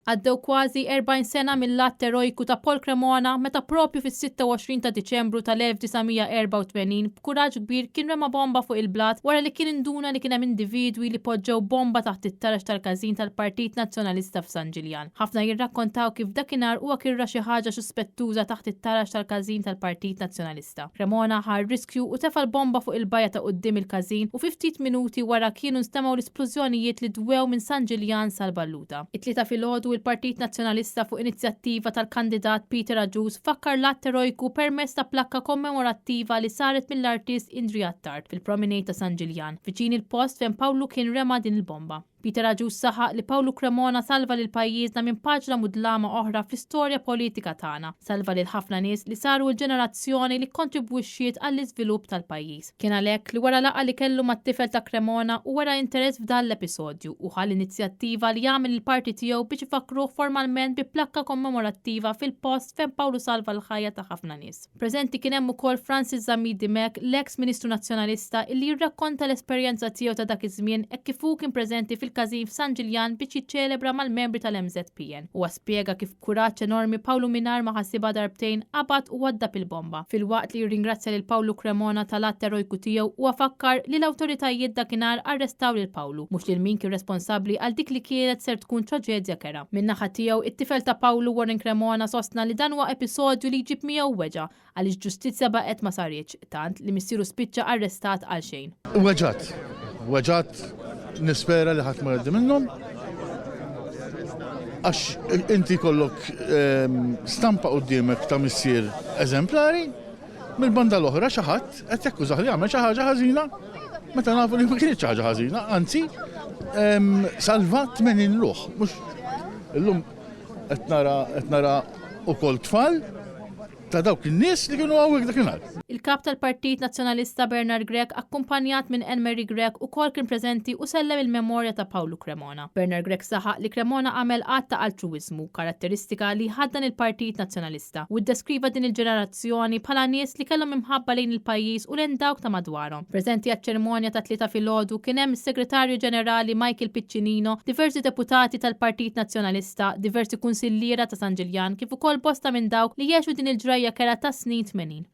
Għaddew kważi 40 sena mill-att erojku ta' Paul Cremona meta propju fis-26 ta' Diċembru tal-1984 b'kuraġġ kbir kien rema bomba fuq il-blat wara li kien induna li kien hemm individwi li poġġew bomba taħt it-taraġ tal-każin tal-Partit Nazzjonalista f'San Ġiljan. Ħafna jirrakkontaw kif dakinhar huwa kien ra xi ħaġa suspettuża taħt it-taraġ tal-każin tal-Partit Nazzjonalista. Cremona ħa r-riskju u tefa' l-bomba fuq il-bajja ta' quddiem il-każin u fi ftit minuti wara kienu nstemgħu l-isplużjonijiet li dwew minn San Ġiljan sal-Balluta. It-Tlieta filgħodu il-Partit Nazzjonalista fuq inizjattiva tal-kandidat Peter Agius fakkar l-att erojku permezz ta' plakka kommemorattiva li saret mill-artist Indri Attard fil-Promenade ta' San Ġiljan, viċin il-post fejn Pawlu kien rema din il-bomba. Peter Agius saħaq li Pawlu Cremona salva lil pajjiżna minn paġna mudlama oħra fl-istorja politika tagħna, salva lil ħafna nies li saru l-ġenerazzjoni li kkontribwixxiet għall-iżvilupp tal-pajjiż. Kien għalhekk li wara laqgħa li kellu mat-tifel ta' Cremona u wera interess f'dan l-episodju u ħa l-inizjattiva li jagħmel il-parti tiegħu biex ifakkruh formalment bi plakka kommemorattiva fil-post fejn Pawlu salva l-ħajja ta' ħafna nies. Preżenti kien hemm ukoll Francis Zammit Dimech, l-eks Ministru Nazzjonalista illi jirrakkonta l-esperjenza tiegħu ta' dak iż-żmien hekk kif hu kien preżenti fil-każin f'San Ġiljan biex jiċċelebra mal-membri tal-MŻPN. Huwa spjega kif B'kuraġġ enormi Pawlu mingħajr ma ħasibha darbtejn qabad u waddab il-bomba. Filwaqt li jirringrazzja lil Pawlu Cremona tal-att erojku tiegħu huwa fakkar li l-awtoritajiet dakinhar arrestaw lil Pawlu, mhux lil min kien responsabbli għal dik li kienet ser tkun traġedja kerha. Min-naħa tiegħu, it-tifel ta' Pawlu, Warren Cremona sostna li dan huwa episodju li jġib miegħu weġgħa għaliex ġustizzja baqgħet ma saritx, tant li missieru spiċċa arrestat għal xejn. Weġgħat. Weġgħat nispera li ħadd ma jgħaddi minnhom. Għax inti jkollok stampa quddiemek ta' missier eżemplari, mill-banda l-oħra xi ħadd qed jakkużah li għamel xi ħaġa ħażina meta nafu li ma kienx xi ħaġa ħażina, anzi salva 80 ruħ. Mhux illum qed nara qed nara ukoll tfal ta' dawk in-nies li kienu hawnhekk dakinhar. Il-Kap tal-Partit Nazzjonalista Bernard Grech akkumpanjat minn Anne Marie Grech ukoll kien preżenti u sellem il-memorja ta' Pawlu Cremona. Bernard Grech saħaq li Cremona għamel att ta' altruwiżmu, karatteristika li jħaddan il-Partit Nazzjonalista, u ddeskriva din il-ġenerazzjoni bħala nies li kellhom imħabba lejn il-pajjiż u lejn dawk ta' madwarhom. Preżenti għaċ-ċerimonja tat-Tlieta filgħodu kien hemm is-Segretarju Ġenerali Michael Piccinino, diversi deputati tal-Partit Nazzjonalista, diversi kunsilliera ta' San Ġiljan kif ukoll bosta minn dawk li għexu din il-ġrajja kerha tas-snin 80.